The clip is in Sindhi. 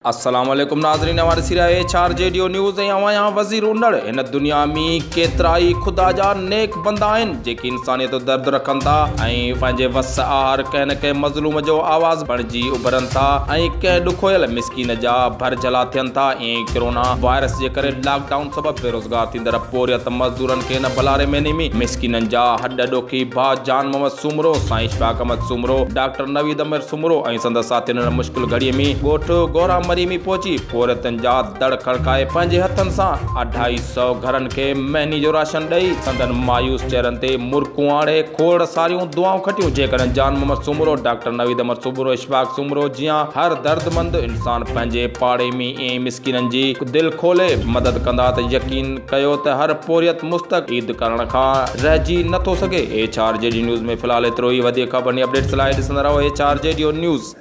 السلام عليڪم ناظرين اوهان ڏسي رهيا آهيو H R G D O news ۽ اوهان آهيان وزير انڙ هن دنيا ۾ ڪيترائي خدا جا نيڪ بندا آهن جيڪي انسانيت جو درد رکن ٿا ۽ پنهنجي وس آهر ڪنهن نه ڪنهن مظلوم جو آواز بڻجي اڀرن ٿا ۽ ڪنهن ڏکويل مسڪين جا ڀرجهلا ٿين ٿا ائين ئي ڪرونا وائرس جي ڪري لاڪ ڊائون سبب بيروزگار ٿيندڙ پورهيت مزدورن کي هن ڀلاري مهيني ۾ مسڪينن جا هڏ ڏوکي ڀاء جان محمد سومرو، سائين اشفاق احمد سومرو، ڊاڪٽر نويد امير سومرو ۽ سندس ساٿين ان مشڪل گهڙيء ۾ ڳوٺ گورا مري ۾ پهچي پورهيتن جا دڙ کڙڪائي پنهنجي هٿن سان اڍائي سئو گهرن کي مهيني جو راشن ڏئي سندن مايوس چهرن تي مرڪون آڻي کوڙ ساريون دعائون کٽيون. جيڪڏهن جان محمد سومرو، ڊاڪٽر نويد احمد سومرو، اشفاق سومرو جيان هر دردمند انسان پنهنجي پاڙي ۾ ائين مسڪينن جي دل کولي مدد ڪندا ته يقين ڪيو ته هر پورهيت مستحق عيد ڪرڻ کان رهجي نه ٿو سگهي. H R G D news ۾ في الحال ايترو ئي وڌيڪ خبرن ۽ اپڊيٽس لاء ڏسندا رهو H R G D news.